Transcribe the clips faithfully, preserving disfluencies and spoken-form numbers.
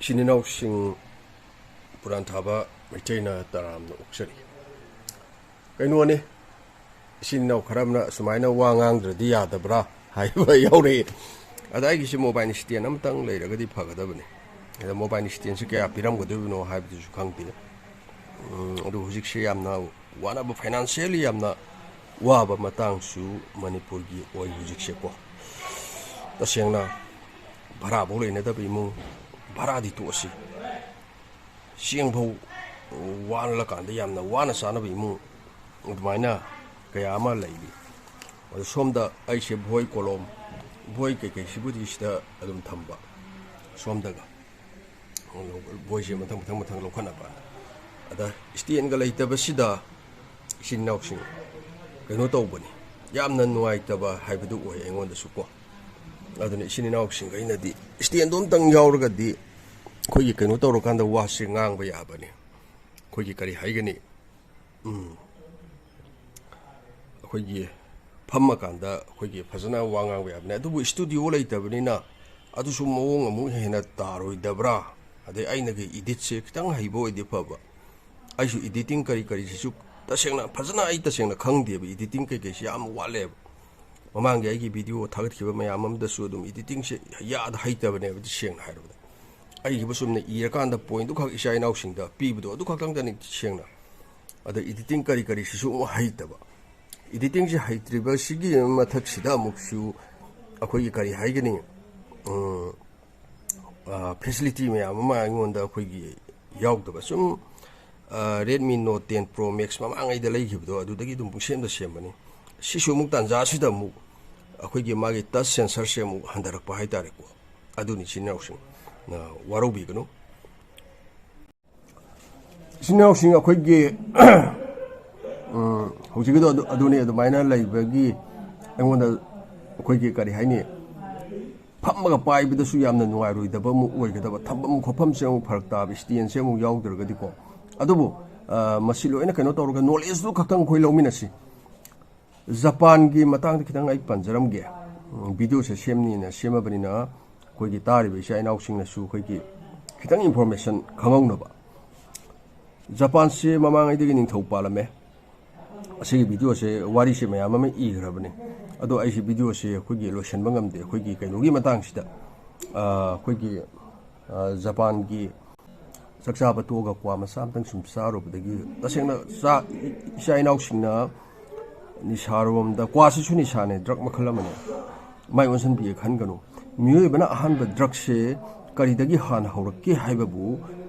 ꯏꯆꯤꯟ ꯏꯅꯥꯎꯁꯤꯡ, ꯄꯨꯔꯥꯟ ꯊꯥꯕ ꯃꯩꯇꯩꯅ ꯇꯔꯥꯝꯅ ꯑꯣꯛꯆꯔꯤ꯫ ꯀꯩꯅꯣꯅꯤ, ꯏꯆꯤꯟ ꯏꯅꯥꯎ ꯈꯔ ꯑꯃꯅ ꯁꯨꯃꯥꯏꯅ ꯋꯥ ꯉꯥꯡꯗ꯭ꯔꯗꯤ ꯌꯥꯗꯕ꯭ꯔꯥ ꯍꯥꯏꯕ ꯌꯥꯎꯔꯛꯏ꯫ ꯑꯗ ꯑꯩꯒꯤꯁꯤ mobile stand ꯑꯃꯇꯪ ꯂꯩꯔꯒꯗꯤ ꯐꯒꯗꯕꯅꯤ꯫ ꯑꯗ mobile standꯁꯤ ꯀꯌꯥ ꯄꯤꯔꯝꯒꯗꯣꯏꯕꯅꯣ ꯍꯥꯏꯕꯗꯨꯁꯨ ꯈꯪꯗꯦ꯫ ꯎꯝ, ꯑꯗꯨ ꯍꯧꯖꯤꯛꯁꯦ ꯌꯥꯝꯅ ꯋꯥꯅꯕ, financially ꯌꯥꯝꯅ ꯋꯥꯕ ꯃꯇꯥꯡꯁꯨ ꯃꯅꯤꯄꯨꯔꯒꯤ ꯑꯣꯏ ꯍꯧꯖꯤꯛꯁꯦꯀꯣ꯫ ꯇꯁꯦꯡꯅ ꯚꯔꯥꯐꯧ ꯂꯩꯅꯗꯕ ꯏꯃꯨꯡ, ꯚꯔꯥꯗꯤ ꯇꯣꯛꯑꯁꯤ, ꯆꯦꯡꯐꯧ ꯋꯥꯠꯂꯀꯥꯟꯗ ꯌꯥꯝꯅ ꯋꯥꯅ ꯆꯥꯅꯕ ꯏꯃꯨꯡ ꯑꯗꯨꯃꯥꯏꯅ ꯀꯌꯥ ꯑꯃ ꯂꯩꯔꯤ꯫ ꯑꯗꯨ ꯁꯣꯝꯗ ꯑꯩꯁꯦ ꯕꯣꯏ ꯀꯣꯂꯣꯝ, ꯕꯣꯏ ꯀꯩꯀꯩꯁꯤꯕꯨꯗꯤ ꯁꯤꯗ ꯑꯗꯨꯝ ꯊꯝꯕ, ꯁꯣꯝꯗꯒ ꯕꯣꯏꯁꯦ ꯃꯊꯪ ꯃꯊꯪ ꯃꯊꯪ ꯂꯧꯈꯠꯅꯕ꯫ ꯑꯗ standꯒ ꯂꯩꯇꯕꯁꯤꯗ ꯏꯆꯤꯟ ꯏꯅꯥꯎꯁꯤꯡ ꯀꯩꯅꯣ ꯇꯧꯕꯅꯤ, ꯌꯥꯝꯅ ꯅꯨꯡꯉꯥꯏꯇꯕ ꯍꯥꯏꯕꯗꯨ ꯑꯣꯏ ꯑꯩꯉꯣꯟꯗꯁꯨ ꯀꯣ꯫ ꯑꯗꯨꯅ ꯏꯆꯤꯟ ꯏꯅꯥꯎꯁꯤꯡꯈꯩꯅꯗꯤ standꯗꯣ ꯑꯝꯇꯪ ꯌꯥꯎꯔꯒꯗꯤ ꯑꯩꯈꯣꯏꯒꯤ ꯀꯩꯅꯣ ꯇꯧꯔꯀꯥꯟꯗ ꯋꯥꯁꯦ ꯉꯥꯡꯕ ꯌꯥꯕꯅꯤ꯫ ꯑꯩꯈꯣꯏꯒꯤ ꯀꯔꯤ ꯍꯥꯏꯒꯅꯤ? ꯎꯝ, ꯑꯩꯈꯣꯏꯒꯤ ꯐꯝꯃꯀꯥꯟꯗ ꯑꯩꯈꯣꯏꯒꯤ ꯐꯖꯅ ꯋꯥ ꯉꯥꯡꯕ ꯌꯥꯕꯅꯤ꯫ ꯑꯗꯨꯕꯨ studio ꯂꯩꯇꯕꯅꯤꯅ ꯑꯗꯨꯁꯨ ꯃꯑꯣꯡ ꯑꯃꯨꯛ ꯍꯦꯟꯅ ꯇꯥꯔꯣꯏꯗꯕ꯭ꯔꯥ? ꯑꯗꯩ ꯑꯩꯅꯒ editꯁꯦ ꯈꯤꯇꯪ ꯍꯩꯕ ꯑꯣꯏꯗꯤ ꯐꯕ꯫ ꯑꯩꯁꯨ editing ꯀꯔꯤ ꯀꯔꯤꯁꯤꯁꯨ ꯇꯁꯦꯡꯅ ꯐꯖꯅ ꯑꯩ ꯇꯁꯦꯡꯅ ꯈꯪꯗꯦꯕ, editing ꯀꯩꯀꯩꯁꯤ ꯌꯥꯝ ꯋꯥꯠꯂꯦꯕ꯫ ꯃꯃꯥꯡꯒꯤ ꯑꯩꯒꯤ video ꯊꯥꯒꯠꯈꯤꯕ ꯃꯌꯥꯝ ꯑꯃꯗꯁꯨ ꯑꯗꯨꯝ editingꯁꯦ ꯌꯥꯗ ꯍꯩꯇꯕꯅꯦꯕ, ꯁꯦꯡꯅ ꯍꯥꯏꯔꯕꯗ꯫ ꯑꯩꯒꯤꯕꯨ ꯆꯨꯝꯅ ꯏꯔꯀꯥꯟꯗ pointꯗꯨ ꯈꯛ ꯏꯆꯥ ꯏꯅꯥꯎꯁꯤꯡꯗ ꯄꯤꯕꯗꯣ ꯑꯗꯨ ꯈꯛꯇꯪꯗꯅꯤ ꯁꯦꯡꯅ꯫ ꯑꯗ editing ꯀꯔꯤ ꯀꯔꯤꯁꯤꯁꯨ ꯑꯃꯨꯛ ꯍꯩꯇꯕ꯫ Editingꯁꯤ ꯍꯩꯇ꯭ꯔꯤꯕꯁꯤꯒꯤ ꯃꯊꯛꯁꯤꯗ ꯑꯃꯨꯛꯁꯨ ꯑꯩꯈꯣꯏꯒꯤ ꯀꯔꯤ ꯍꯥꯏꯒꯅꯤ, ꯎꯝ, ꯑ, facility ꯃꯌꯥꯝ ꯑꯃ ꯑꯩꯉꯣꯟꯗ ꯑꯩꯈꯣꯏꯒꯤ ꯌꯥꯎꯗꯕ꯫ ꯁꯨꯝ, ꯑ, Redmi Note ten Pro Max ꯃꯃꯥꯡꯉꯩꯗ ꯂꯩꯈꯤꯕꯗꯣ ꯑꯗꯨꯗꯒꯤ ꯑꯗꯨꯝ ꯄꯨꯡꯁꯦꯝꯗ ꯁꯦꯝꯕꯅꯤ꯫ ꯁꯤꯁꯨ ꯑꯃꯨꯛ ꯇꯥꯟꯖꯥꯁꯤꯗ ꯑꯃꯨꯛ ꯑꯩꯈꯣꯏꯒꯤ ꯃꯥꯒꯤ touch sensorꯁꯦ ꯑꯃꯨꯛ ꯍꯟꯊꯔꯛꯄ ꯍꯥꯏꯇꯥꯔꯦꯀꯣ꯫ ꯑꯗꯨꯅꯤ ꯏꯆꯤꯟ ꯏꯅꯥꯎꯁꯤꯡ, ꯑ, ꯋꯥꯔꯧꯕꯤꯒꯅꯨ꯫ ꯏꯆꯤꯟ ꯏꯅꯥꯎꯁꯤꯡ ꯑꯩꯈꯣꯏꯒꯤ, ꯎꯝ, ꯍꯧꯖꯤꯛꯀꯤꯗꯣ ꯑꯗꯨ, ꯑꯗꯨꯅꯤ, ꯑꯗꯨꯃꯥꯏꯅ ꯂꯩꯕꯒꯤ ꯑꯩꯉꯣꯟꯗ ꯑꯩꯈꯣꯏꯒꯤ ꯀꯔꯤ ꯍꯥꯏꯅꯤ, ꯐꯝꯃꯒ ꯄꯥꯏꯕꯗꯁꯨ ꯌꯥꯝꯅ ꯅꯨꯡꯉꯥꯏꯔꯣꯏꯗꯕ ꯑꯃꯨꯛ ꯑꯣꯏꯒꯗꯕ, ꯊꯝꯐꯝ ꯈꯣꯠꯐꯝꯁꯦ ꯑꯃꯨꯛ ꯐꯔꯛ ꯇꯥꯕ, standꯁꯦ ꯑꯃꯨꯛ ꯌꯥꯎꯗ꯭ꯔꯒꯗꯤꯀꯣ꯫ ꯑꯗꯨꯕꯨ, ꯑ, ꯃꯁꯤ ꯂꯣꯏꯅ ꯀꯩꯅꯣ ꯇꯧꯔꯒ knowledgeꯗꯨ ꯈꯛꯇꯪ ꯑꯩꯈꯣꯏ ꯂꯧꯃꯤꯟꯅꯁꯤ꯫ ꯖꯄꯥꯟꯒꯤ ꯃꯇꯥꯡꯗ ꯈꯤꯇꯪ ꯑꯩ ꯄꯟꯖꯔꯝꯒꯦ꯫ ꯎꯝ, videoꯁꯦ ꯁꯦꯝꯅꯤꯅ ꯁꯦꯝꯃꯕꯅꯤꯅ ꯑꯩꯈꯣꯏꯒꯤ ꯇꯥꯔꯤꯕ ꯏꯆꯥ ꯏꯅꯥꯎꯁꯤꯡꯅꯁꯨ ꯑꯩꯈꯣꯏꯒꯤ ꯈꯤꯇꯪ ꯏꯟꯐꯣꯔꯃꯦꯁꯟ ꯈꯪꯍꯧꯅꯕ꯫ ꯖꯄꯥꯟꯁꯦ ꯃꯃꯥꯡꯉꯩꯗꯒꯤ ꯅꯤꯡꯊꯧ ꯄꯥꯜꯂꯝꯃꯦ꯫ ꯑꯁꯤꯒꯤ ꯚꯤꯗꯤꯑꯣꯁꯦ, ꯋꯥꯔꯤꯁꯦ ꯃꯌꯥꯝ ꯑꯃ ꯏꯈ꯭ꯔꯕꯅꯤ꯫ ꯑꯗꯣ ꯑꯩꯁꯦ ꯚꯤꯗꯤꯑꯣꯁꯦ ꯑꯩꯈꯣꯏꯒꯤ ꯂꯣꯏꯁꯤꯟꯕ ꯉꯝꯗꯦ, ꯑꯩꯈꯣꯏꯒꯤ ꯀꯩꯅꯣꯒꯤ ꯃꯇꯥꯡꯁꯤꯗ꯫ ꯑ, ꯑꯩꯈꯣꯏꯒꯤ, ꯑ, ꯖꯄꯥꯟꯒꯤ ꯆꯥꯛ ꯆꯥꯕ ꯇꯣꯛꯑꯒ ꯀ꯭ꯋꯥ ꯃꯆꯥ ꯑꯃꯇꯪ ꯁꯨꯝ ꯆꯥꯔꯨꯕꯗꯒꯤ, ꯇꯁꯦꯡꯅ ꯆꯥ-, ꯏꯆꯥ ꯏꯅꯥꯎꯁꯤꯡꯅ ꯅꯤꯁꯥꯔꯣꯝꯗ, ꯀ꯭ꯋꯥꯁꯤꯁꯨ ꯅꯤꯁꯥꯅꯦ, ꯗ꯭ꯔꯒ ꯃꯈꯜ ꯑꯃꯅꯦ, ꯃꯥꯏ ꯑꯣꯟꯁꯤꯟꯕꯤꯒꯦ ꯈꯟꯒꯅꯨ꯫ ꯃꯤꯑꯣꯏꯕꯅ ꯑꯍꯥꯟꯕ ꯗ꯭ꯔꯒꯁꯦ ꯀꯔꯤꯗꯒꯤ ꯍꯥꯟꯅ ꯍꯧꯔꯛꯀꯦ ꯍꯥꯏꯕꯕꯨ,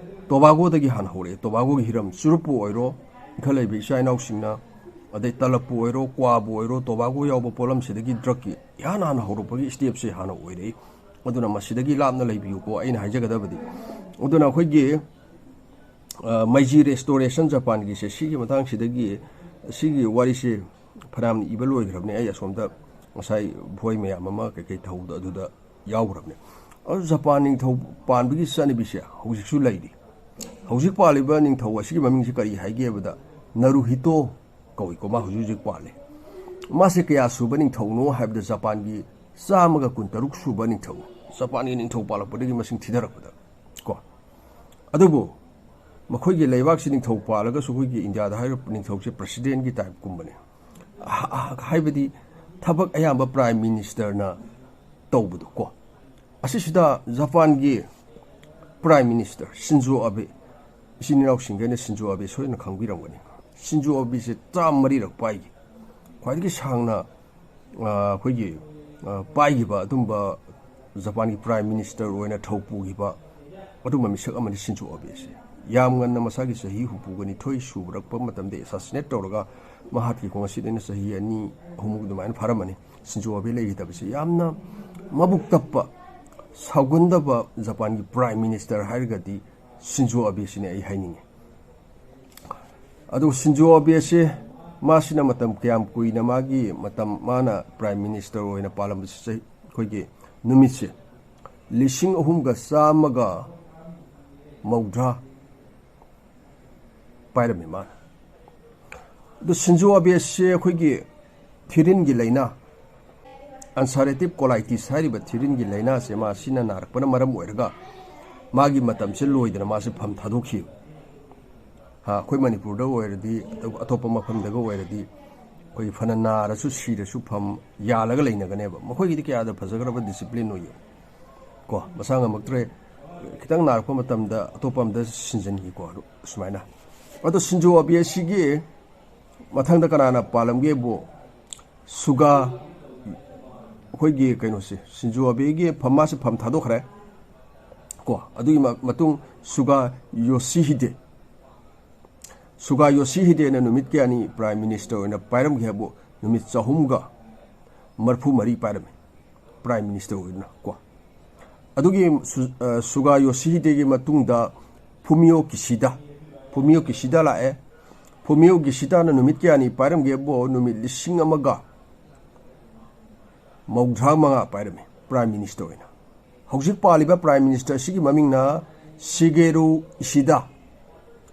ꯇꯣꯕꯥꯒꯣꯗꯒꯤ ꯍꯥꯟꯅ ꯍꯧꯔꯛꯑꯦ꯫ ꯇꯣꯕꯥꯒꯣꯒꯤ ꯍꯤꯔꯝ, ꯆꯨꯔꯨꯞꯄꯨ ꯑꯣꯏꯔꯣ, ꯏꯟꯈꯠꯂꯛꯏꯕ ꯏꯆꯥ ꯏꯅꯥꯎꯁꯤꯡꯅ, ꯑꯗꯩ ꯇꯂꯞꯄꯨ ꯑꯣꯏꯔꯣ, ꯀ꯭ꯋꯥꯕꯨ ꯑꯣꯏꯔꯣ, ꯇꯣꯕꯥꯒꯣ ꯌꯥꯎꯕ ꯄꯣꯠꯂꯝꯁꯤꯗꯒꯤ ꯗ꯭ꯔꯒꯀꯤ ꯏꯍꯥꯟ ꯍꯥꯟꯅ ꯍꯧꯔꯛꯄꯒꯤ ꯁ꯭ꯇꯦꯞꯁꯦ ꯍꯥꯟꯅ ꯑꯣꯏꯔꯛꯏ꯫ ꯑꯗꯨꯅ ꯃꯁꯤꯗꯒꯤ ꯂꯥꯞꯅ ꯂꯩꯕꯤꯌꯨꯀꯣ, ꯑꯩꯅ ꯍꯥꯏꯖꯒꯗꯕꯗꯤ꯫ ꯑꯗꯨꯅ ꯑꯩꯈꯣꯏꯒꯤ, ꯑ, ꯃꯩꯖꯤ ꯔꯦꯁꯇꯣꯔꯦꯁꯟ ꯖꯄꯥꯟꯒꯤꯁꯦ, ꯁꯤꯒꯤ ꯃꯇꯥꯡꯁꯤꯗꯒꯤ, ꯁꯤꯒꯤ ꯋꯥꯔꯤꯁꯦ ꯐꯅꯌꯥꯝꯅ ꯏꯕ ꯂꯣꯏꯈ꯭ꯔꯕꯅꯤ꯫ ꯑꯩ ꯑꯁꯣꯝꯗ ꯉꯁꯥꯏ ꯕꯣꯏ ꯃꯌꯥꯝ ꯑꯃ ꯀꯩꯀꯩ ꯊꯧꯕꯗꯣ ꯑꯗꯨꯗ ꯌꯥꯎꯈ꯭ꯔꯕꯅꯤ꯫ ꯑꯗꯨ ꯖꯄꯥꯟ ꯅꯤꯡꯊꯧ ꯄꯥꯟꯕꯒꯤ ꯆꯠꯅꯕꯤꯁꯦ ꯍꯧꯖꯤꯛꯁꯨ ꯂꯩꯔꯤ꯫ ꯍꯧꯖꯤꯛ ꯄꯥꯜꯂꯤꯕ ꯅꯤꯡꯊꯧ ꯑꯁꯤꯒꯤ ꯃꯃꯤꯡꯁꯤ ꯀꯔꯤ ꯍꯥꯏꯒꯦ ꯍꯥꯏꯕꯗ, ꯅꯔꯨꯍꯤꯇꯣ ꯀꯧꯏꯀꯣ, ꯃꯥ ꯍꯧꯖꯤꯛ ꯍꯧꯖꯤꯛ ꯄꯥꯜꯂꯤ꯫ ꯃꯥꯁꯦ ꯀꯌꯥ ꯁꯨꯕ ꯅꯤꯡꯊꯧꯅꯣ ꯍꯥꯏꯕꯗ, ꯖꯄꯥꯟꯒꯤ ꯆꯥꯝꯃꯒ ꯀꯨꯟꯇꯔꯨꯛ ꯁꯨꯕ ꯅꯤꯡꯊꯧ, ꯖꯄꯥꯟꯒꯤ ꯅꯤꯡꯊꯧ ꯄꯥꯜꯂꯛꯄꯗꯒꯤ ꯃꯁꯤꯡ ꯊꯤꯊꯔꯛꯄꯗ ꯀꯣ꯫ ꯑꯗꯨꯕꯨ ꯃꯈꯣꯏꯒꯤ ꯂꯩꯕꯥꯛꯁꯤ ꯅꯤꯡꯊꯧ ꯄꯥꯜꯂꯒꯁꯨ, ꯑꯩꯈꯣꯏꯒꯤ ꯏꯟꯗꯤꯌꯥꯗ ꯍꯥꯏꯔꯤꯕ ꯅꯤꯡꯊꯧꯁꯦ ꯄ꯭ꯔꯁꯤꯗꯦꯟꯒꯤ ꯇꯥꯏꯞꯀꯨꯝꯕꯅꯦ꯫ ꯑ-, ꯑ-, ꯍꯥꯏꯕꯗꯤ ꯊꯕꯛ ꯑꯌꯥꯝꯕ ꯄ꯭ꯔꯥꯏꯝ ꯃꯤꯅꯤꯁꯇꯔꯅ ꯇꯧꯕꯗꯣ ꯀꯣ꯫ ꯑꯁꯤꯁꯤꯗ ꯖꯄꯥꯟꯒꯤ ꯄ꯭ꯔꯥꯏꯝ ꯃꯤꯅꯤꯁꯇꯔ ꯁꯤꯟꯖꯣ ꯑꯕꯦ, ꯏꯆꯤꯟ ꯏꯅꯥꯎꯁꯤꯡꯈꯩꯅ ꯁꯤꯟꯖꯣ ꯑꯕꯦ ꯁꯣꯏꯗꯅ ꯈꯪꯕꯤꯔꯝꯒꯅꯤ꯫ ꯁꯤꯟꯖꯣ ꯑꯕꯦꯁꯦ ꯇꯔꯥ ꯃꯔꯤꯔꯛ ꯄꯥꯏꯈꯤ꯫ ꯈ꯭ꯋꯥꯏꯗꯒꯤ ꯁꯥꯡꯅ, ꯑ, ꯑꯩꯈꯣꯏꯒꯤ, ꯑ, ꯄꯥꯏꯈꯤꯕ ꯑꯗꯨꯝꯕ ꯖꯄꯥꯟꯒꯤ ꯄ꯭ꯔꯥꯏꯝ ꯃꯤꯅꯤꯁꯇꯔ ꯑꯣꯏꯅ ꯊꯧ ꯄꯨꯈꯤꯕ ꯑꯗꯨꯝꯕ ꯃꯤꯁꯛ ꯑꯃꯅꯤ ꯁꯤꯟꯖꯣ ꯑꯕꯦꯁꯦ꯫ ꯌꯥꯝ ꯉꯟꯅ ꯃꯁꯥꯒꯤ ꯆꯍꯤ ꯍꯨꯝꯐꯨꯒ ꯅꯤꯊꯣꯏ ꯁꯨꯔꯛꯄ ꯃꯇꯝꯗ ꯑꯦꯁꯥꯁꯤꯅꯦꯠ ꯇꯧꯔꯒ ꯃꯍꯥꯛꯀꯤ ꯈꯣꯡꯆꯠꯁꯤꯗ ꯑꯩꯅ ꯆꯍꯤ ꯑꯅꯤ ꯑꯍꯨꯝꯃꯨꯛ ꯑꯗꯨꯃꯥꯏꯅ ꯐꯥꯔꯝꯃꯅꯤ꯫ ꯁꯤꯟꯖꯣ ꯑꯕꯦ ꯂꯩꯈꯤꯗꯕꯁꯦ ꯌꯥꯝꯅ ꯃꯕꯨꯛ ꯇꯞꯄ, ꯁꯥꯎꯒꯟꯗꯕ ꯖꯄꯥꯟꯒꯤ ꯄ꯭ꯔꯥꯏꯝ ꯃꯤꯅꯤꯁꯇꯔ ꯍꯥꯏꯔꯒꯗꯤ ꯁꯤꯟꯖꯣ ꯑꯕꯦꯁꯤꯅꯦ ꯑꯩ ꯍꯥꯏꯅꯤꯡꯉꯤ꯫ ꯑꯗꯨ ꯁꯤꯟꯖꯣ ꯑꯕꯦꯁꯦ, ꯃꯥꯁꯤꯅ ꯃꯇꯝ ꯀꯌꯥꯝ ꯀꯨꯏꯅ ꯃꯥꯒꯤ ꯃꯇꯝ, ꯃꯥꯅ ꯄ꯭ꯔꯥꯏꯝ ꯃꯤꯅꯤꯁꯇꯔ ꯑꯣꯏꯅ ꯄꯥꯜꯂꯝꯕꯁꯦ, ꯆꯍꯤ, ꯑꯩꯈꯣꯏꯒꯤ ꯅꯨꯃꯤꯠꯁꯦ ꯂꯤꯁꯤꯡ ꯑꯍꯨꯝꯒ ꯆꯥꯝꯃꯒ ꯃꯧꯗ꯭ꯔꯥ ꯄꯥꯏꯔꯝꯃꯤ ꯃꯥꯅ꯫ ꯑꯗꯨ ꯁꯤꯟꯖꯣ ꯑꯕꯦꯁꯦ ꯑꯩꯈꯣꯏꯒꯤ ꯊꯤꯔꯤꯟꯒꯤ ꯂꯥꯏꯅꯥ, ꯑꯜꯁꯔꯦꯇꯤꯚ ꯀꯣꯂꯥꯏꯇꯤꯁ ꯍꯥꯏꯔꯤꯕ ꯊꯤꯔꯤꯟꯒꯤ ꯂꯥꯏꯅꯥꯁꯦ ꯃꯥ ꯁꯤꯅ ꯅꯥꯔꯛꯄꯅ ꯃꯔꯝ ꯑꯣꯏꯔꯒ ꯃꯥꯒꯤ ꯃꯇꯝꯁꯦ ꯂꯣꯏꯗꯅ ꯃꯥꯁꯦ ꯐꯝ ꯊꯥꯗꯣꯛꯈꯤꯕ꯫ ꯍꯥ, ꯑꯩꯈꯣꯏ ꯃꯅꯤꯄꯨꯔꯗ ꯑꯣꯏꯔꯗꯤ, ꯑꯇꯣꯞ-, ꯑꯇꯣꯞꯄ ꯃꯐꯝꯗꯒ ꯑꯣꯏꯔꯗꯤ, ꯑꯩꯈꯣꯏ ꯐꯅ ꯅꯥꯔꯁꯨ ꯁꯤꯔꯁꯨ ꯐꯝ ꯌꯥꯜꯂꯒ ꯂꯩꯅꯒꯅꯦꯕ꯫ ꯃꯈꯣꯏꯒꯤꯗꯤ ꯀꯌꯥꯗ ꯐꯖꯈ꯭ꯔꯕ discipline ꯑꯣꯏꯌꯦ꯫ ꯀꯣ, ꯃꯁꯥ ꯉꯝꯃꯛꯇ꯭ꯔꯦ, ꯈꯤꯇꯪ ꯅꯥꯔꯛꯄ ꯃꯇꯝꯗ ꯑꯇꯣꯞꯄ ꯑꯝꯗ ꯁꯤꯟꯖꯟꯈꯤꯀꯣ, ꯑꯗꯨ ꯁꯨꯃꯥꯏꯅ꯫ ꯑꯗꯣ ꯁꯤꯟꯖꯣ ꯑꯕꯦ ꯑꯁꯤꯒꯤ ꯃꯊꯪꯗ ꯀꯅꯥꯅ ꯄꯥꯜꯂꯝꯒꯦꯕꯨ, ꯁꯨꯒꯥ, ꯑꯩꯈꯣꯏꯒꯤ ꯀꯩꯅꯣꯁꯦ, ꯁꯤꯟꯖꯣ ꯑꯕꯦꯒꯤ ꯐꯝ, ꯃꯥꯁꯦ ꯐꯝ ꯊꯥꯗꯣꯛꯈ꯭ꯔꯦ꯫ ꯀꯣ, ꯑꯗꯨꯒꯤ ꯃ-, ꯃꯇꯨꯡ ꯁꯨꯒꯥ ꯌꯣꯁꯤꯍꯤꯗꯦ꯫ ꯁꯨꯒꯥ ꯌꯣꯁꯤꯍꯤꯗꯦꯅ ꯅꯨꯃꯤꯠ ꯀꯌꯥꯅꯤ Prime Minister ꯑꯣꯏꯅ ꯄꯥꯏꯔꯝꯒꯦ ꯍꯥꯏꯕꯨ? ꯅꯨꯃꯤꯠ ꯆꯍꯨꯝꯒ ꯃꯔꯤꯐꯨ ꯃꯔꯤ ꯄꯥꯏꯔꯝꯃꯤ, Prime Minister ꯑꯣꯏꯗꯨꯅ ꯀꯣ꯫ ꯑꯗꯨꯒꯤ ꯁꯨ-, ꯑ, ꯁꯨꯒꯥ ꯌꯣꯁꯤꯍꯤꯗꯦꯒꯤ ꯃꯇꯨꯡꯗ ꯐꯨꯃꯤꯑꯣ ꯀꯤꯁꯤꯗꯥ, ꯐꯨꯃꯤꯑꯣ ꯀꯤꯁꯤꯗꯥ ꯂꯥꯛꯑꯦ꯫ ꯐꯨꯃꯤꯑꯣ ꯀꯤꯁꯤꯗꯥꯅ ꯅꯨꯃꯤꯠ ꯀꯌꯥꯅꯤ ꯄꯥꯏꯔꯝꯒꯦꯕꯨ? ꯅꯨꯃꯤꯠ ꯂꯤꯁꯤꯡ ꯑꯃꯒ ꯃꯧꯗ꯭ꯔꯥ ꯃꯉꯥ ꯄꯥꯏꯔꯝꯃꯤ Prime Minister ꯑꯣꯏꯅ꯫ ꯍꯧꯖꯤꯛ ꯄꯥꯜꯂꯤꯕ Prime Minister ꯑꯁꯤꯒꯤ ꯃꯃꯤꯡꯅ ꯁꯤꯒꯦꯔꯨ ꯏꯁꯤꯗꯥ꯫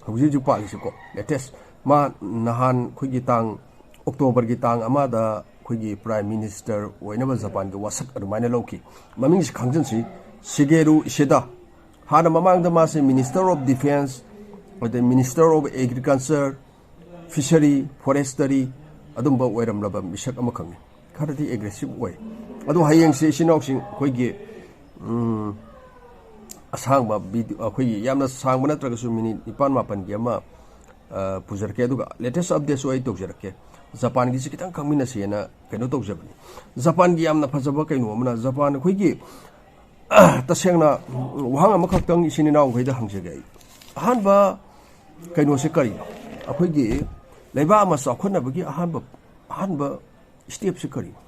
ꯍꯧꯖꯤꯛ ꯍꯧꯖꯤꯛ ꯄꯥꯜꯂꯤꯁꯤꯀꯣ, latest꯫ ꯃꯥ ꯅꯍꯥꯟ ꯑꯩꯈꯣꯏꯒꯤ ꯇꯥꯡ, Octoberꯒꯤ ꯇꯥꯡ ꯑꯃꯗ ꯑꯩꯈꯣꯏꯒꯤ Prime Minister ꯑꯣꯏꯅꯕ ꯖꯄꯥꯟꯒꯤ ꯋꯥꯁꯛ ꯑꯗꯨꯃꯥꯏꯅ ꯂꯧꯈꯤ꯫ ꯃꯃꯤꯡꯁꯤ ꯈꯪꯖꯤꯟꯁꯤ, ꯁꯤꯒꯦꯔꯨ ꯏꯁꯤꯗꯥ꯫ ꯍꯥꯟꯅ ꯃꯃꯥꯡꯗ ꯃꯥꯁꯦ Minister of Defence, ꯑꯗꯩ Minister of Agriculture, Fishery, Forestry ꯑꯗꯨꯝꯕ ꯑꯣꯏꯔꯝꯂꯕ ꯃꯤꯁꯛ ꯑꯃꯈꯛꯅꯤ꯫ ꯈꯔꯗꯤ aggressive ꯑꯣꯏ꯫ ꯑꯗꯣ ꯍꯌꯦꯡꯁꯦ ꯏꯆꯤꯟ ꯏꯅꯥꯎꯁꯤꯡ ꯑꯩꯈꯣꯏꯒꯤ, ꯎꯝ, ꯑꯁꯥꯡꯕ video, ꯑꯩꯈꯣꯏꯒꯤ ꯌꯥꯝꯅ ꯁꯥꯡꯕ ꯅꯠꯇ꯭ꯔꯒꯁꯨ minute ꯅꯤꯄꯥꯟ ꯃꯥꯄꯟꯒꯤ ꯑꯃ, ꯑ, ꯄꯨꯖꯔꯛꯀꯦ꯫ ꯑꯗꯨꯒ latest updateꯁꯨ ꯑꯩ ꯇꯧꯖꯔꯛꯀꯦ꯫ ꯖꯄꯥꯟꯒꯤꯁꯤ ꯈꯤꯇꯪ ꯈꯪꯃꯤꯟꯅꯁꯦꯅ ꯀꯩꯅꯣ ꯇꯧꯖꯕꯅꯤ꯫ ꯖꯄꯥꯟꯒꯤ ꯌꯥꯝꯅ ꯐꯖꯕ ꯀꯩꯅꯣ ꯑꯃꯅ, ꯖꯄꯥꯟ ꯑꯩꯈꯣꯏꯒꯤ, ꯇꯁꯦꯡꯅ ꯋꯥꯍꯪ ꯑꯃꯈꯛꯇꯪ ꯏꯆꯤꯟ ꯏꯅꯥꯎꯈꯩꯗ ꯍꯪꯖꯒꯦ ꯑꯩ꯫ ꯑꯍꯥꯟꯕ ꯀꯩꯅꯣꯁꯦ ꯀꯔꯤꯅꯣ? ꯑꯩꯈꯣꯏꯒꯤ ꯂꯩꯕꯥꯛ ꯑꯃ ꯆꯥꯎꯈꯠꯅꯕꯒꯤ ꯑꯍꯥꯟꯕ, ꯑꯍꯥꯟꯕ stepꯁꯦ ꯀꯔꯤꯅꯣ?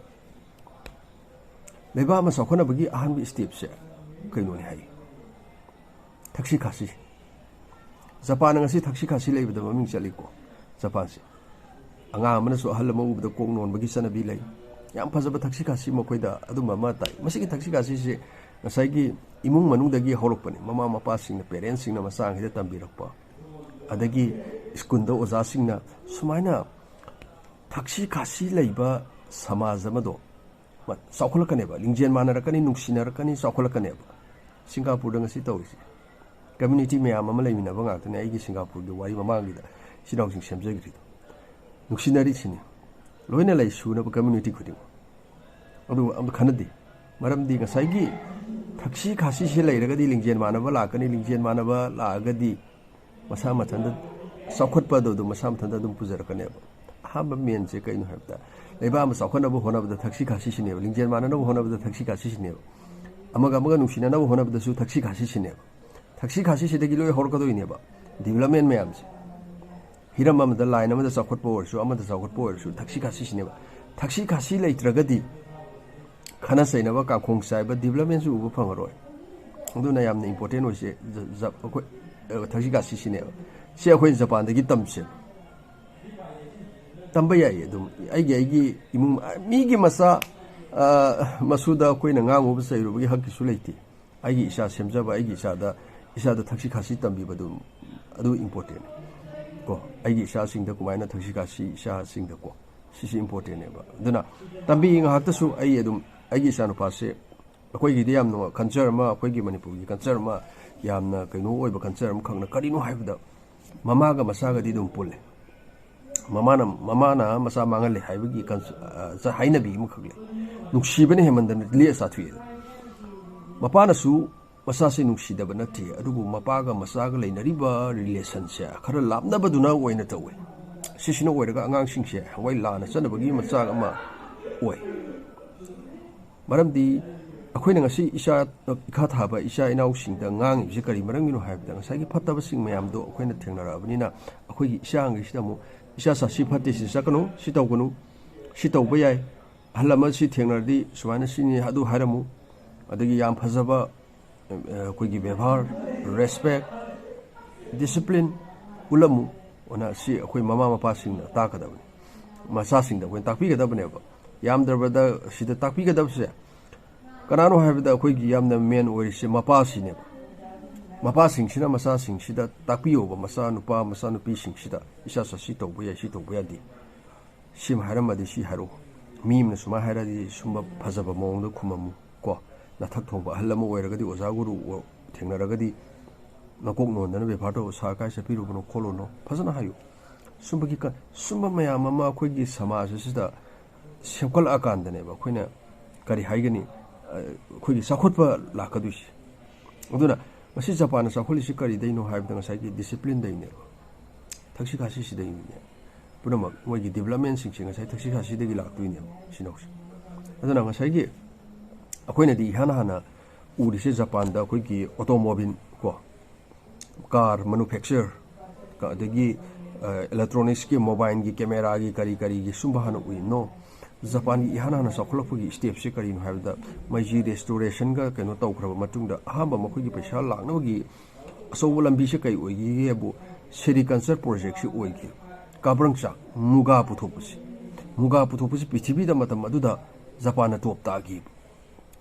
ꯂꯩꯕꯥꯛ ꯑꯃ ꯆꯥꯎꯈꯠꯅꯕꯒꯤ ꯑꯍꯥꯟꯕ stepꯁꯦ ꯀꯩꯅꯣꯅꯤ ꯍꯥꯏ? ꯊꯛꯁꯤ ꯈꯥꯁꯤ꯫ ꯖꯄꯥꯟꯅ ꯉꯁꯤ ꯊꯛꯁꯤ ꯈꯥꯁꯤ ꯂꯩꯕꯗ ꯃꯃꯤꯡ ꯆꯠꯂꯤꯀꯣ, ꯖꯄꯥꯟꯁꯦ꯫ ꯑꯉꯥꯡ ꯑꯃꯅꯁꯨ ꯑꯍꯜ ꯑꯃ ꯎꯕꯗ ꯀꯣꯛ ꯅꯣꯟꯕꯒꯤ ꯆꯠꯅꯕꯤ ꯂꯩ꯫ ꯌꯥꯝ ꯐꯖꯕ ꯊꯛꯁꯤ ꯈꯥꯁꯤ ꯃꯈꯣꯏꯗ ꯑꯗꯨꯝꯕ ꯑꯃ ꯇꯥꯏ꯫ ꯃꯁꯤꯒꯤ ꯊꯛꯁꯤ ꯈꯥꯁꯤꯁꯦ ꯉꯁꯥꯏꯒꯤ ꯏꯃꯨꯡ ꯃꯅꯨꯡꯗꯒꯤ ꯍꯧꯔꯛꯄꯅꯤ꯫ ꯃꯃꯥ ꯃꯄꯥꯁꯤꯡꯅ, parentꯁꯤꯡꯅ ꯃꯆꯥꯁꯤꯡꯗ ꯇꯝꯕꯤꯔꯛꯄ, ꯑꯗꯒꯤ ꯁ꯭ꯀꯨꯜꯗ ꯑꯣꯖꯥꯁꯤꯡꯅ ꯁꯨꯃꯥꯏꯅ ꯊꯛꯁꯤ ꯈꯥꯁꯤ ꯂꯩꯕ ꯁꯃꯥꯖ ꯑꯃꯗꯣ ꯆꯥꯎꯈꯠꯂꯛꯀꯅꯦꯕ, ꯂꯤꯡꯖꯦꯜ ꯃꯥꯟꯅꯔꯛꯀꯅꯤ, ꯅꯨꯡꯁꯤꯅꯔꯛꯀꯅꯤ, ꯆꯥꯎꯈꯠꯂꯛꯀꯅꯦꯕ꯫ ꯁꯤꯡꯒꯥꯄꯨꯔꯗ ꯉꯁꯤ ꯇꯧꯔꯤꯁꯦ꯫ ꯀꯝꯃ꯭ꯌꯨꯅꯤꯇꯤ ꯃꯌꯥꯝ ꯑꯃ ꯂꯩꯃꯤꯟꯅꯕ ꯉꯥꯛꯇꯅꯦ꯫ ꯑꯩꯒꯤ ꯁꯤꯡꯒꯥꯄꯨꯔꯒꯤ ꯋꯥꯔꯤ ꯃꯃꯥꯡꯒꯤꯗ ꯏꯆꯤꯟ ꯏꯅꯥꯎꯁꯤꯡ ꯁꯦꯝꯖꯈ꯭ꯔꯤꯗꯣ꯫ ꯅꯨꯡꯁꯤꯅꯔꯤꯁꯤꯅꯤ꯫ ꯂꯣꯏꯅ ꯂꯩ ꯁꯨꯅꯕ ꯀꯝꯃ꯭ꯌꯨꯅꯤꯇꯤ ꯈꯨꯗꯤꯡꯃꯛ꯫ ꯑꯗꯨ ꯑꯝꯇ ꯈꯟꯅꯗꯦ꯫ ꯃꯔꯝꯗꯤ ꯉꯁꯥꯏꯒꯤ ꯊꯛꯁꯤ ꯈꯥꯁꯤꯁꯦ ꯂꯩꯔꯒꯗꯤ ꯂꯤꯡꯖꯦꯜ ꯃꯥꯟꯅꯕ ꯂꯥꯛꯀꯅꯤ, ꯂꯤꯡꯖꯦꯜ ꯃꯥꯟꯅꯕ ꯂꯥꯛꯑꯒꯗꯤ ꯃꯁꯥ ꯃꯊꯟꯇ ꯆꯥꯎꯈꯠꯄ ꯑꯗꯨ ꯑꯗꯨꯝ ꯃꯁꯥ ꯃꯊꯟꯇ ꯑꯗꯨꯝ ꯄꯨꯖꯔꯛꯀꯅꯦꯕ꯫ ꯑꯍꯥꯟꯕ ꯃꯦꯟꯁꯦ ꯀꯩꯅꯣ ꯍꯥꯏꯕꯗ, ꯂꯩꯕꯥꯛ ꯑꯃ ꯆꯥꯎꯈꯠꯅꯕ ꯍꯣꯠꯅꯕꯗ ꯊꯛꯁꯤ ꯈꯥꯁꯤꯁꯤꯅꯦꯕ, ꯂꯤꯡꯖꯦꯜ ꯃꯥꯟꯅꯅꯕ ꯍꯣꯠꯅꯕꯗ ꯊꯛꯁꯤ ꯈꯥꯁꯤꯁꯤꯅꯦꯕ, ꯑꯃꯒ ꯑꯃꯒ ꯅꯨꯡꯁꯤꯅꯅꯕ ꯍꯣꯠꯅꯕꯗꯁꯨ ꯊꯛꯁꯤ ꯈꯥꯁꯤꯁꯤꯅꯦꯕ꯫ ꯊꯛꯁꯤ ꯈꯥꯁꯤꯁꯤꯗꯒꯤ ꯂꯣꯏ ꯍꯧꯔꯛꯀꯗꯣꯏꯅꯦꯕ ꯗꯤꯕꯂꯞꯃꯦꯟ ꯃꯌꯥꯝꯁꯦ꯫ ꯍꯤꯔꯝ ꯑꯃꯗ, ꯂꯥꯏꯟ ꯑꯃꯗ ꯆꯥꯎꯈꯠꯄ ꯑꯣꯏꯔꯁꯨ, ꯑꯃꯗ ꯆꯥꯎꯈꯠꯄ ꯑꯣꯏꯔꯁꯨ, ꯊꯛꯁꯤ ꯈꯥꯁꯤꯁꯤꯅꯦꯕ꯫ ꯊꯛꯁꯤ ꯈꯥꯁꯤ ꯂꯩꯇ꯭ꯔꯒꯗꯤ ꯈꯠꯅ ꯆꯩꯅꯕ, ꯀꯥꯡꯈꯣꯡ ꯆꯥꯏꯕ, ꯗꯤꯕꯂꯞꯃꯦꯟꯁꯨ ꯎꯕ ꯐꯪꯉꯔꯣꯏ꯫ ꯑꯗꯨꯅ ꯌꯥꯝꯅ ꯏꯝꯄꯣꯔꯇꯦꯟ ꯑꯣꯏꯁꯦ ꯖ-, ꯖ-, ꯑꯩꯈꯣꯏ, ꯑ, ꯊꯛꯁꯤ ꯈꯥꯁꯤꯁꯤꯅꯦꯕ꯫ ꯁꯤ ꯑꯩꯈꯣꯏ ꯖꯄꯥꯟꯗꯒꯤ ꯇꯝꯁꯦ꯫ ꯇꯝꯕ ꯌꯥꯏꯌꯦ ꯑꯗꯨꯝ꯫ ꯑꯩꯒꯤ, ꯑꯩꯒꯤ ꯏꯃꯨꯡ, ꯃꯤꯒꯤ ꯃꯆꯥ, ꯑ, ꯃꯁꯨꯗ ꯑꯩꯈꯣꯏꯅ ꯉꯥꯡꯉꯨꯕ ꯆꯩꯔꯨꯕꯒꯤ ꯍꯛꯀꯤꯁꯨ ꯂꯩꯇꯦ꯫ ꯑꯩꯒꯤ ꯏꯆꯥ ꯁꯦꯝꯖꯕ, ꯑꯩꯒꯤ ꯏꯆꯥꯗ, ꯏꯆꯥꯗ ꯊꯛꯁꯤ ꯈꯥꯁꯤ ꯇꯝꯕꯤꯕꯗꯨ, ꯑꯗꯨ ꯏꯝꯄꯣꯔꯇꯦꯟ ꯀꯣ꯫ ꯑꯩꯒꯤ ꯏꯆꯥꯁꯤꯡꯗ ꯀꯃꯥꯏꯅ ꯊꯛꯁꯤ ꯈꯥꯁꯤ, ꯏꯆꯥꯁꯤꯡꯗꯀꯣ, ꯁꯤꯁꯤ ꯏꯝꯄꯣꯔꯇꯦꯟꯅꯦꯕ꯫ ꯑꯗꯨꯅ ꯇꯝꯕꯤ ꯉꯥꯏꯍꯥꯛꯇꯁꯨ ꯑꯩ ꯑꯗꯨꯝ, ꯑꯩꯒꯤ ꯏꯆꯥꯅꯨꯄꯥꯁꯦ, ꯑꯩꯈꯣꯏꯒꯤꯗꯤ ꯌꯥꯝꯅ ꯀꯜꯆꯔ ꯑꯃ, ꯑꯩꯈꯣꯏꯒꯤ ꯃꯅꯤꯄꯨꯔꯒꯤ ꯀꯜꯆꯔ ꯑꯃ, ꯌꯥꯝꯅ ꯀꯩꯅꯣ ꯑꯣꯏꯕ ꯀꯜꯆꯔ ꯑꯃꯈꯛꯅ ꯀꯔꯤꯅꯣ ꯍꯥꯏꯕꯗ, ꯃꯃꯥꯒ ꯃꯆꯥꯒꯗꯤ ꯑꯗꯨꯝ ꯄꯨꯜꯂꯦ꯫ ꯃꯃꯥꯅ, ꯃꯃꯥꯅ ꯃꯆꯥ ꯃꯥꯡꯍꯜꯂꯦ ꯍꯥꯏꯕꯒꯤ ꯀꯟꯁ-, ꯑ, ꯆ-, ꯍꯥꯏꯅꯕꯤ ꯑꯃꯈꯛ ꯂꯩ꯫ ꯅꯨꯡꯁꯤꯕꯅ ꯍꯦꯟꯃꯟꯗꯅ ꯂꯦꯛꯑ ꯆꯥꯊꯣꯛꯑꯦ꯫ ꯃꯄꯥꯅꯁꯨ ꯃꯆꯥꯁꯦ ꯅꯨꯡꯁꯤꯗꯕ ꯅꯠꯇꯦ, ꯑꯗꯨꯕꯨ ꯃꯄꯥꯒ ꯃꯆꯥꯒ ꯂꯩꯅꯔꯤꯕ ꯔꯤꯂꯦꯁꯟꯁꯦ ꯈꯔ ꯂꯥꯞꯅꯕꯗꯨꯅ ꯑꯣꯏꯅ ꯇꯧꯋꯦ꯫ ꯁꯤꯁꯤꯅ ꯑꯣꯏꯔꯒ ꯑꯉꯥꯡꯁꯤꯡꯁꯦ ꯍꯋꯥꯏ ꯂꯥꯟꯅ ꯆꯠꯅꯕꯒꯤ ꯃꯆꯥꯛ ꯑꯃ ꯑꯣꯏ꯫ ꯃꯔꯝꯗꯤ ꯑꯩꯈꯣꯏꯅ ꯉꯁꯤ ꯏꯆꯥ, ꯏꯈꯥ ꯊꯥꯕ ꯏꯆꯥ ꯏꯅꯥꯎꯁꯤꯡꯗ ꯉꯥꯡꯉꯤꯕꯁꯤ ꯀꯔꯤ ꯃꯔꯝꯒꯤꯅꯣ ꯍꯥꯏꯕꯗ, ꯉꯁꯥꯏꯒꯤ ꯐꯠꯇꯕꯁꯤꯡ ꯃꯌꯥꯝꯗꯣ ꯑꯩꯈꯣꯏꯅ ꯊꯦꯡꯅꯔꯛꯑꯕꯅꯤꯅ, ꯑꯩꯈꯣꯏꯒꯤ ꯏꯆꯥꯉꯩꯁꯤꯗ ꯑꯃꯨꯛ, "ꯏꯆꯥ ꯁꯥ ꯁꯤ ꯐꯠꯇꯦ, ꯁꯤ ꯆꯠꯀꯅꯨ, ꯁꯤ ꯇꯧꯒꯅꯨ, ꯁꯤ ꯇꯧꯕ ꯌꯥꯏ, ꯑꯍꯜ ꯑꯃ ꯁꯤ ꯊꯦꯡꯅꯔꯗꯤ ꯁꯨꯃꯥꯏꯅ ꯁꯤꯅꯤ, ꯑꯗꯨ ꯍꯥꯏꯔꯝꯃꯨ", ꯑꯗꯒꯤ ꯌꯥꯝ ꯐꯖꯕ, ꯑ, ꯑꯩꯈꯣꯏꯒꯤ ꯕꯦꯕꯥꯔ, ꯔꯦꯁꯄꯦꯛ, ꯗꯤꯁꯤꯄ꯭ꯂꯤꯟ ꯎꯠꯂꯝꯃꯨ ꯑꯅ ꯁꯤ ꯑꯩꯈꯣꯏ ꯃꯃꯥ ꯃꯄꯥꯁꯤꯡꯅ ꯇꯥꯛꯀꯗꯕꯅꯤ꯫ ꯃꯆꯥꯁꯤꯡꯗ ꯑꯩꯈꯣꯏꯅ ꯇꯥꯛꯄꯤꯒꯗꯕꯅꯦꯕ꯫ ꯌꯥꯝꯗ꯭ꯔꯕꯗ ꯁꯤꯗ ꯇꯥꯛꯄꯤꯒꯗꯕꯁꯦ ꯀꯅꯥꯅꯣ ꯍꯥꯏꯕꯗ, ꯑꯩꯈꯣꯏꯒꯤ ꯌꯥꯝꯅ ꯃꯦꯟ ꯑꯣꯏꯔꯤꯁꯦ ꯃꯄꯥꯁꯤꯅꯦꯕ꯫ ꯃꯄꯥꯁꯤꯡꯁꯤꯅ ꯃꯆꯥꯁꯤꯡꯁꯤꯗ ꯇꯥꯛꯄꯤꯌꯣꯕ, ꯃꯆꯥ ꯅꯨꯄꯥ, ꯃꯆꯥ ꯅꯨꯄꯤꯁꯤꯡꯁꯤꯗ, "ꯏꯆꯥ ꯁꯥ ꯁꯤ ꯇꯧꯕ ꯌꯥꯏ, ꯁꯤ ꯇꯧꯕ ꯌꯥꯗꯦ, ꯁꯤꯃ ꯍꯥꯏꯔꯝꯃꯗꯤ ꯁꯤ ꯍꯥꯏꯔꯛꯑꯣ, ꯃꯤ ꯑꯃꯅ ꯁꯨꯃꯥꯏꯅ ꯍꯥꯏꯔꯗꯤ ꯁꯨꯝꯕ ꯐꯖꯕ ꯃꯑꯣꯡꯗ ꯈꯨꯝꯃꯝꯃꯨ" ꯀꯣ꯫ ꯅꯊꯛ ꯊꯣꯡꯕ ꯑꯍꯜ ꯑꯃ ꯑꯣꯏꯔꯒꯗꯤ, ꯑꯣꯖꯥ ꯒꯨꯔꯨ ꯑꯣ-, ꯊꯦꯡꯅꯔꯒꯗꯤ ꯃꯀꯣꯛ ꯅꯣꯟꯗꯅ ꯕꯦꯕꯥꯔ ꯇꯧ, "ꯁꯥꯔ, ꯀꯥꯏ ꯆꯠꯄꯤꯔꯨꯕꯅꯣ ꯈꯣꯠꯂꯨꯅꯣ?" ꯐꯖꯅ ꯍꯥꯏꯌꯨ꯫ ꯁꯨꯝꯕꯒꯤ ꯀ-, ꯁꯨꯝꯕ ꯃꯌꯥꯝ ꯑꯃ ꯑꯩꯈꯣꯏꯒꯤ ꯁꯃꯥꯖ ꯑꯁꯤꯗ ꯁꯦꯝꯒꯠꯂꯛꯑꯀꯥꯟꯗꯅꯦꯕ ꯑꯩꯈꯣꯏꯅ, ꯀꯔꯤ ꯍꯥꯏꯒꯅꯤ, ꯑ, ꯑꯩꯈꯣꯏꯒꯤ ꯆꯥꯎꯈꯠꯄ ꯂꯥꯛꯀꯗꯣꯏꯁꯦ꯫ ꯑꯗꯨꯅ ꯉꯁꯤ ꯖꯄꯥꯟꯅ ꯆꯥꯎꯈꯠꯂꯤꯁꯤ ꯀꯔꯤꯗꯩꯅꯣ ꯍꯥꯏꯕꯗ ꯉꯁꯥꯏꯒꯤ ꯗꯤꯁꯤꯄ꯭ꯂꯤꯟꯗꯩꯅꯦꯕ, ꯊꯛꯁꯤ ꯈꯥꯁꯤ ꯁꯤꯗꯩꯅꯦ꯫ ꯄꯨꯝꯅꯃꯛ ꯃꯣꯏꯒꯤ ꯗꯤꯕꯂꯞꯃꯦꯟꯁꯤꯡꯁꯦ ꯉꯁꯥꯏ ꯊꯛꯁꯤ ꯈꯥꯁꯤꯗꯒꯤ ꯂꯥꯛꯇꯣꯏꯅꯦꯕ, ꯁꯤꯅꯧꯁꯦ꯫ ꯑꯗꯨꯅ ꯉꯁꯥꯏꯒꯤ ꯑꯩꯈꯣꯏꯅꯗꯤ ꯏꯍꯥꯟ ꯍꯥꯟꯅ ꯎꯔꯤꯁꯦ ꯖꯄꯥꯟꯗ ꯑꯩꯈꯣꯏꯒꯤ ꯑꯣꯇꯣꯃꯣꯕꯤꯜ ꯀꯣ, ꯀꯥꯔ ꯃꯦꯅꯨꯐꯦꯛꯆꯔ, ꯑꯗꯒꯤ, ꯑ, ꯏꯂꯦꯛꯇ꯭ꯔꯣꯅꯤꯛꯁꯀꯤ, ꯃꯣꯕꯥꯏꯜꯒꯤ, ꯀꯦꯃꯦꯔꯥꯒꯤ, ꯀꯔꯤ ꯀꯔꯤꯒꯤ ꯁꯨꯝꯕ ꯍꯥꯟꯅ ꯎꯏ꯫ No, ꯖꯄꯥꯟꯒꯤ ꯏꯍꯥꯟ ꯍꯥꯟꯅ ꯆꯥꯎꯈꯠꯂꯛꯄꯒꯤ ꯁ꯭ꯇꯦꯞꯁꯦ ꯀꯔꯤꯅꯣ ꯍꯥꯏꯕꯗ, ꯃꯩꯖꯤ ꯔꯦꯁꯇꯣꯔꯦꯁꯟꯒ ꯀꯩꯅꯣ ꯇꯧꯈ꯭ꯔꯕ ꯃꯇꯨꯡꯗ ꯑꯍꯥꯟꯕ ꯃꯈꯣꯏꯒꯤ ꯄꯩꯁꯥ ꯂꯥꯛꯅꯕꯒꯤ ꯑꯆꯧꯕ ꯂꯝꯕꯤꯁꯦ ꯀꯩ ꯑꯣꯏꯒꯦꯕꯨ, ꯁꯦꯔꯤꯀꯜꯆꯔ ꯄ꯭ꯔꯣꯖꯦꯛꯁꯤ ꯑꯣꯏꯈꯤ꯫ ꯀꯥꯕ꯭ꯔꯪꯆꯥꯛ, ꯃꯨꯒꯥ ꯄꯨꯊꯣꯛꯄꯁꯤ, ꯃꯨꯒꯥ ꯄꯨꯊꯣꯛꯄꯁꯤ ꯄ꯭ꯔꯤꯊꯤꯕꯤꯗ ꯃꯇꯝ ꯑꯗꯨꯗ ꯖꯄꯥꯟꯅ ꯇꯣꯞ ꯇꯥꯈꯤꯕ꯫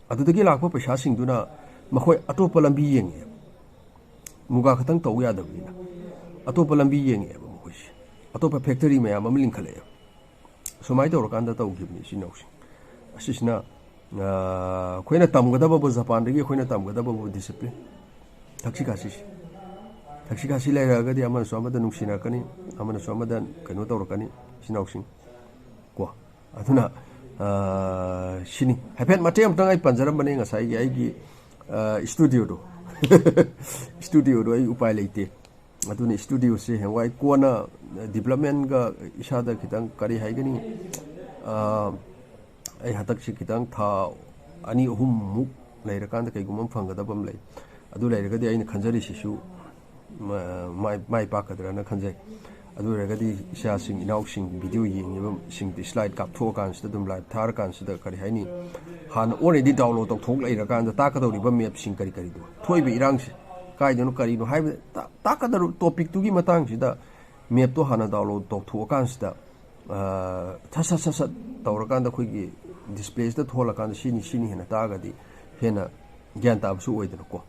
ꯑꯗꯨꯗꯒꯤ ꯂꯥꯛꯄ ꯄꯩꯁꯥꯁꯤꯡꯗꯨꯅ ꯃꯈꯣꯏ ꯑꯇꯣꯞꯄ ꯂꯝꯕꯤ ꯌꯦꯡꯉꯦ꯫ ꯃꯨꯒꯥ ꯈꯛꯇꯪ ꯇꯧ ꯌꯥꯗꯕꯅꯤꯅ ꯑꯇꯣꯞꯄ ꯂꯝꯕꯤ ꯌꯦꯡꯉꯛꯑꯦꯕ ꯃꯈꯣꯏꯁꯦ꯫ ꯑꯇꯣꯞꯄ ꯐꯦꯛꯇꯔꯤ ꯃꯌꯥꯝ ꯑꯃ ꯂꯤꯡꯈꯠꯂꯛꯑꯦꯕ꯫ ꯁꯨꯃꯥꯏꯅ ꯇꯧꯔꯀꯥꯟꯗ ꯇꯧꯈꯤꯕꯅꯤ ꯏꯆꯤꯟ ꯏꯅꯥꯎꯁꯤꯡ꯫ ꯑꯁꯤꯁꯤꯅ, ꯑ, ꯑꯩꯈꯣꯏꯅ ꯇꯝꯒꯗꯕꯕꯨ, ꯖꯄꯥꯟꯗꯒꯤ ꯑꯩꯈꯣꯏꯅ ꯇꯝꯒꯗꯕꯕꯨ ꯗꯤꯁꯤꯄ꯭ꯂꯤꯟ, ꯊꯛꯁꯤ ꯈꯥꯁꯤꯁꯦ꯫ ꯊꯛꯁꯤ ꯈꯥꯁꯤ ꯂꯩꯔꯛꯑꯒꯗꯤ ꯑꯃꯅꯁꯨ ꯑꯃꯗ ꯅꯨꯡꯁꯤꯅꯔꯛꯀꯅꯤ, ꯑꯃꯅꯁꯨ ꯑꯃꯗ ꯀꯩꯅꯣ ꯇꯧꯔꯛꯀꯅꯤ, ꯏꯆꯤꯟ ꯏꯅꯥꯎꯁꯤꯡ꯫ ꯀꯣ꯫ ꯑꯗꯨꯅ, ꯑ, ꯁꯤꯅꯤ꯫ ꯍꯥꯏꯐꯦꯠ ꯃꯇꯦꯛ ꯑꯃꯇꯪ ꯑꯩ ꯄꯟꯖꯔꯝꯕꯅꯦ ꯉꯁꯥꯏꯒꯤ ꯑꯩꯒꯤ, ꯑ, ꯏꯁꯇꯨꯗꯤꯑꯣꯗꯣ꯫ ꯏꯁꯇꯨꯗꯤꯑꯣꯗꯣ ꯑꯩ ꯎꯄꯥꯏ ꯂꯩꯇꯦ꯫ ꯑꯗꯨꯅ ꯏꯁꯇꯨꯗꯤꯑꯣꯁꯦ ꯍꯌꯦꯡꯋꯥꯏ ꯀꯣꯟꯅ ꯗꯤꯕꯂꯞꯃꯦꯟꯒ ꯏꯁꯥꯗ ꯈꯤꯇꯪ, ꯀꯔꯤ ꯍꯥꯏꯒꯅꯤ, ꯑ, ꯑꯩ ꯍꯟꯗꯛꯁꯤ ꯈꯤꯇꯪ ꯊꯥ ꯑꯅꯤ ꯑꯍꯨꯝꯃꯨꯛ ꯂꯩꯔꯀꯥꯟꯗ ꯀꯩꯒꯨꯝꯕ ꯑꯃ ꯐꯪꯒꯗꯕ ꯑꯃ ꯂꯩ꯫ ꯑꯗꯨ ꯂꯩꯔꯒꯗꯤ ꯑꯩꯅ ꯈꯟꯖꯔꯤꯁꯤꯁꯨ ꯃ-, ꯃꯥꯏ, ꯃꯥꯏ ꯄꯥꯛꯀꯗ꯭ꯔꯅ ꯈꯟꯖꯩ꯫ ꯑꯗꯨ ꯑꯣꯏꯔꯒꯗꯤ ꯏꯆꯥꯁꯤꯡ, ꯏꯅꯥꯎꯁꯤꯡ, ꯚꯤꯗꯤꯑꯣ ꯌꯦꯡꯉꯤꯕꯁꯤꯡꯗ ꯁ꯭ꯂꯥꯏꯗ ꯀꯥꯞꯊꯣꯛꯑꯀꯥꯟꯁꯤꯗ, ꯑꯗꯨꯝ ꯂꯥꯏꯚ ꯊꯥꯔꯀꯥꯟꯁꯤꯗ, ꯀꯔꯤ ꯍꯥꯏꯅꯤ, ꯍꯥꯟꯅ already download ꯇꯧꯊꯣꯛ ꯂꯩꯔꯀꯥꯟꯗ ꯇꯥꯛꯀꯗꯧꯔꯤꯕ ꯃꯦꯞꯁꯤꯡ ꯀꯔꯤ ꯀꯔꯤꯗꯣ, ꯊꯣꯛꯏꯕ ꯏꯔꯥꯡꯁꯦ ꯀꯥꯏꯗꯅꯣ ꯀꯔꯤꯅꯣ ꯍꯥꯏꯕ ꯇꯥ-, ꯇꯥꯛꯀꯗꯧꯔꯤꯕ ꯇꯣꯄꯤꯛꯇꯨꯒꯤ ꯃꯇꯥꯡꯁꯤꯗ ꯃꯦꯞꯇꯣ ꯍꯥꯟꯅ download ꯇꯧꯊꯣꯛꯑꯀꯥꯟꯁꯤꯗ, ꯑ, ꯁꯠ ꯁꯠ ꯁꯠ ꯁꯠ ꯇꯧꯔꯀꯥꯟꯗ ꯑꯩꯈꯣꯏꯒꯤ ꯗꯤꯁꯄ꯭ꯂꯦꯁꯤꯗ ꯊꯣꯛꯍꯜꯂꯀꯥꯟꯗ ꯁꯤꯅꯤ ꯁꯤꯅꯤ ꯍꯦꯟꯅ ꯇꯥꯛꯑꯒꯗꯤ ꯍꯦꯟꯅ ꯒ꯭ꯌꯥꯟ ꯇꯥꯕꯁꯨ ꯑꯣꯏꯗꯅꯀꯣ꯫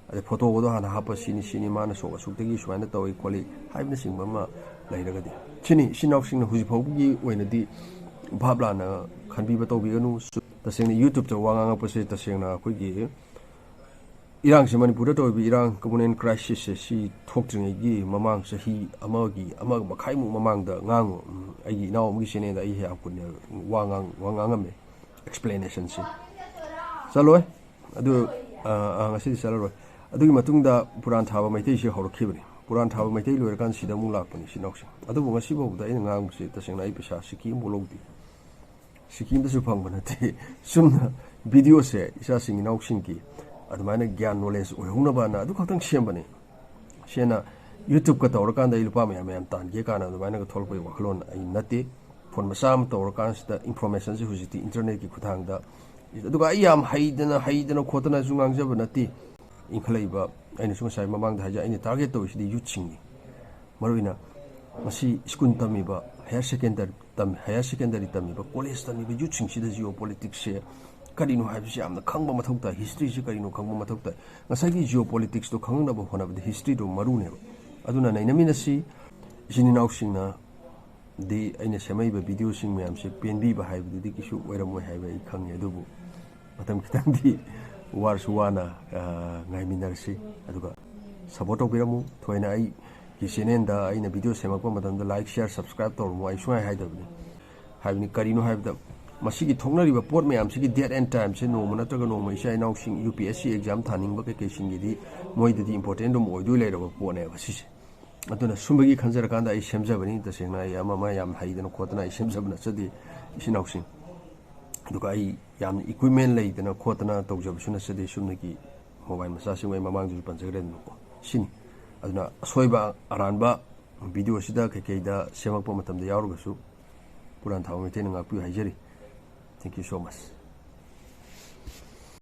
ꯑꯗꯩ ꯐꯣꯇꯣꯒꯗꯣ ꯍꯥꯟꯅ ꯍꯥꯞꯄ, ꯁꯤꯅꯤ ꯁꯤꯅꯤ ꯃꯥꯅ ꯁꯣꯛ ꯑꯁꯨꯛꯇꯒꯤ ꯁꯨꯃꯥꯏꯅ ꯇꯧꯏ ꯈꯣꯠꯂꯤ ꯍꯥꯏꯕꯅꯆꯤꯡꯕ ꯑꯃ ꯂꯩꯔꯒꯗꯤ꯫ ꯁꯤꯅꯤ ꯏꯆꯤꯟ ꯏꯅꯥꯎꯁꯤꯡꯅ ꯍꯧꯖꯤꯛ ꯐꯥꯎꯕꯒꯤ ꯑꯣꯏꯅꯗꯤ ꯚꯥꯞ ꯂꯥꯟꯅ ꯈꯟꯕꯤꯕ ꯇꯧꯕꯤꯒꯅꯨ꯫ ꯁꯨ-, ꯇꯁꯦꯡꯅ YouTube-ꯇ ꯋꯥ ꯉꯥꯡꯉꯛꯄꯁꯦ ꯇꯁꯦꯡꯅ ꯑꯩꯈꯣꯏꯒꯤ ꯏꯔꯥꯡꯁꯦ, ꯃꯅꯤꯄꯨꯔꯗ ꯇꯧꯔꯤꯕ ꯏꯔꯥꯡ, communal crisis-ꯁꯦ, ꯁꯤ ꯊꯣꯛꯇ꯭ꯔꯤꯉꯩꯒꯤ ꯃꯃꯥꯡ ꯆꯍꯤ ꯑꯃꯒꯤ, ꯑꯃ ꯃꯈꯥꯏꯃꯨꯛ ꯃꯃꯥꯡꯗ ꯉꯥꯡꯉꯨ-, ꯎꯝ, ꯑꯩꯒꯤ ꯏꯅꯥꯎ ꯑꯃꯒꯤ channel-ꯗ ꯑꯩ ꯍꯦꯛ ꯀꯨꯟꯅ ꯋꯥ ꯉꯥꯡ-, ꯋꯥ ꯉꯥꯡꯉꯝꯃꯦ꯫ Explanation-ꯁꯦ ꯆꯠꯂꯣꯏ꯫ ꯑꯗꯨ, ꯑ, ꯑ, ꯉꯁꯤꯗꯤ ꯆꯠꯂꯔꯣꯏ꯫ ꯑꯗꯨꯒꯤ ꯃꯇꯨꯡꯗ ꯄꯨꯔꯥꯟ ꯊꯥꯕ ꯃꯩꯇꯩꯁꯦ ꯍꯧꯔꯛꯈꯤꯕꯅꯤ꯫ ꯄꯨꯔꯥꯟ ꯊꯥꯕ ꯃꯩꯇꯩ ꯂꯣꯏꯔꯀꯥꯟꯗ ꯁꯤꯗ ꯑꯃꯨꯛ ꯂꯥꯛꯄꯅꯤ ꯏꯆꯤꯟ ꯏꯅꯥꯎꯁꯤꯡ꯫ ꯑꯗꯨꯕꯨ ꯉꯁꯤ ꯐꯥꯎꯕꯗ ꯑꯩꯅ ꯉꯥꯡꯕꯁꯦ ꯇꯁꯦꯡꯅ ꯑꯩ ꯄꯩꯁꯥ ꯁꯤꯀꯤ ꯑꯃꯐꯥꯎ ꯂꯧꯗꯦ꯫ ꯁꯤꯀꯤ ꯑꯃꯇꯁꯨ ꯐꯪꯕ ꯅꯠꯇꯦ꯫ ꯆꯨꯝꯅ video-ꯁꯦ ꯏꯆꯥꯁꯤꯡ ꯏꯅꯥꯎꯁꯤꯡꯒꯤ ꯑꯗꯨꯃꯥꯏꯅ ꯒ꯭ꯌꯥꯟ knowledge ꯑꯣꯏꯍꯧꯅꯕꯅ ꯑꯗꯨ ꯈꯛꯇꯪ ꯁꯦꯝꯕꯅꯤ꯫ ꯁꯦꯡꯅ YouTube-ꯀ ꯇꯧꯔꯀꯥꯟꯗ ꯑꯩ ꯂꯨꯄꯥ ꯃꯌꯥꯝ ꯃꯌꯥꯝ ꯇꯥꯟꯒꯦ ꯀꯥꯏꯅ ꯑꯗꯨꯃꯥꯏꯅꯒ ꯊꯣꯛꯂꯛꯄꯒꯤ ꯋꯥꯈꯜꯂꯣꯟ ꯑꯩ ꯅꯠꯇꯦ꯫ Phone ꯃꯆꯥ ꯑꯃ ꯇꯧꯔꯀꯥꯟꯁꯤꯗ information-ꯁꯦ ꯍꯧꯖꯤꯛꯇꯤ internet-ꯀꯤ ꯈꯨꯠꯊꯥꯡꯗ, ꯑꯗꯨꯒ ꯑꯩ ꯌꯥꯝ ꯍꯩꯗꯅ, ꯍꯩꯗꯅ ꯈꯣꯠꯇꯅꯁꯨ ꯉꯥꯡꯖꯕ ꯅꯠꯇꯦ꯫ ꯏꯟꯈꯠꯂꯛꯏꯕ, ꯑꯩꯅꯁꯨ ꯉꯁꯥꯏ ꯃꯃꯥꯡꯗ ꯍꯥꯏꯖ-, ꯑꯩꯅ target ꯇꯧꯔꯤꯁꯤꯗꯤ youth-ꯁꯤꯡꯅꯤ꯫ ꯃꯔꯨꯑꯣꯏꯅ ꯃꯁꯤ school ꯇꯝꯃꯤꯕ, higher secondary ꯇꯝ-, higher secondary ꯇꯝꯃꯤꯕ, college ꯇꯝꯃꯤꯕ youth-ꯁꯤꯡꯁꯤꯗ geopolitics-ꯁꯦ ꯀꯔꯤꯅꯣ ꯍꯥꯏꯕꯁꯤ ꯌꯥꯝꯅ ꯈꯪꯕ ꯃꯊꯧ ꯇꯥꯏ, history-ꯁꯤ ꯀꯔꯤꯅꯣ ꯈꯪꯕ ꯃꯊꯧ ꯇꯥꯏ꯫ ꯉꯁꯥꯏꯒꯤ geopolitics-ꯇꯣ ꯈꯪꯅꯕ ꯍꯣꯠꯅꯕꯗ history-ꯗꯣ ꯃꯔꯨꯅꯦꯕ꯫ ꯑꯗꯨꯅ ꯅꯩꯅꯃꯤꯟꯅꯁꯤ꯫ ꯏꯆꯤꯟ ꯏꯅꯥꯎꯁꯤꯡꯅꯗꯤ ꯑꯩꯅ ꯁꯦꯝꯃꯛꯏꯕ video-ꯁꯤꯡ ꯃꯌꯥꯝꯁꯦ ꯄꯦꯟꯕꯤꯕ ꯍꯥꯏꯕꯗꯨꯗꯤ ꯀꯩꯁꯨ ꯑꯣꯏꯔꯝꯃꯣꯏ ꯍꯥꯏꯕ ꯑꯩ ꯈꯪꯉꯤ, ꯑꯗꯨꯕꯨ ꯃꯇꯝ ꯈꯤꯇꯪꯗꯤ ꯋꯥꯔꯁꯨ ꯋꯥꯅ, ꯑ, ꯉꯥꯏꯃꯤꯟꯅꯔꯁꯤ, ꯑꯗꯨꯒ support ꯇꯧꯕꯤꯔꯝꯃꯨ꯫ ꯊꯣꯏꯅ ꯑꯩꯒꯤ channel-ꯗ ꯑꯩꯅ video ꯁꯦꯝꯃꯛꯄ ꯃꯇꯝꯗ like, share, subscribe ꯇꯧꯔꯝꯃꯨ ꯑꯩ ꯁꯨꯡꯍꯥꯏ ꯍꯥꯏꯗꯕꯅꯤ꯫ ꯍꯥꯏꯕꯅꯤ, ꯀꯔꯤꯅꯣ ꯍꯥꯏꯕꯗ ꯃꯁꯤꯒꯤ ꯊꯣꯛꯅꯔꯤꯕ ꯄꯣꯠ ꯃꯌꯥꯝꯁꯤꯒꯤ date and time-ꯁꯦ ꯅꯣꯡꯃ ꯅꯠꯇ꯭ꯔꯒ ꯅꯣꯡꯃ ꯏꯆꯥ ꯏꯅꯥꯎꯁꯤꯡ UPSC exam ꯊꯥꯅꯤꯡꯕ ꯀꯩꯀꯩꯁꯤꯡꯒꯤꯗꯤ ꯃꯣꯏꯗꯗꯤ important ꯑꯗꯨꯝ ꯑꯣꯏꯗꯣꯏ ꯂꯩꯔꯕ ꯄꯣꯠꯅꯦꯕ ꯁꯤꯁꯦ꯫ ꯑꯗꯨꯅ ꯁꯨꯝꯕꯒꯤ ꯈꯟꯖꯔꯀꯥꯟꯗ ꯑꯩ ꯁꯦꯝꯖꯕꯅꯤ꯫ ꯇꯁꯦꯡꯅ ꯑꯩ ꯑꯃ ꯑꯃ ꯌꯥꯝ ꯍꯩꯗꯅ ꯈꯣꯠꯇꯅ ꯑꯩ ꯁꯦꯝꯖꯕ ꯅꯠꯆꯗꯦ, ꯏꯆꯤꯟ ꯏꯅꯥꯎꯁꯤꯡ꯫ ꯑꯗꯨꯒ ꯑꯩ ꯌꯥꯝꯅ equipment ꯂꯩꯗꯅ ꯈꯣꯠꯇꯅ ꯇꯧꯖꯕꯁꯨ ꯅꯠꯆꯗꯦ꯫ ꯁꯨꯝꯅꯒꯤ mobile ꯃꯆꯥꯁꯤꯡ ꯑꯩ ꯃꯃꯥꯡꯗꯁꯨ ꯄꯟꯖꯈ꯭ꯔꯦꯗꯅꯀꯣ, ꯁꯤꯅꯤ꯫ ꯑꯗꯨꯅ ꯑꯁꯣꯏꯕ ꯑꯔꯥꯟꯕ video-ꯁꯤꯗ ꯀꯩꯀꯩꯗ ꯁꯦꯝꯃꯛꯄ ꯃꯇꯝꯗ ꯌꯥꯎꯔꯒꯁꯨ ꯄꯨꯔꯥꯟ ꯊꯥꯕ ꯃꯩꯇꯩꯅ ꯉꯥꯛꯄꯤꯌꯨ ꯍꯥꯏꯖꯔꯤ꯫ Thank you so much꯫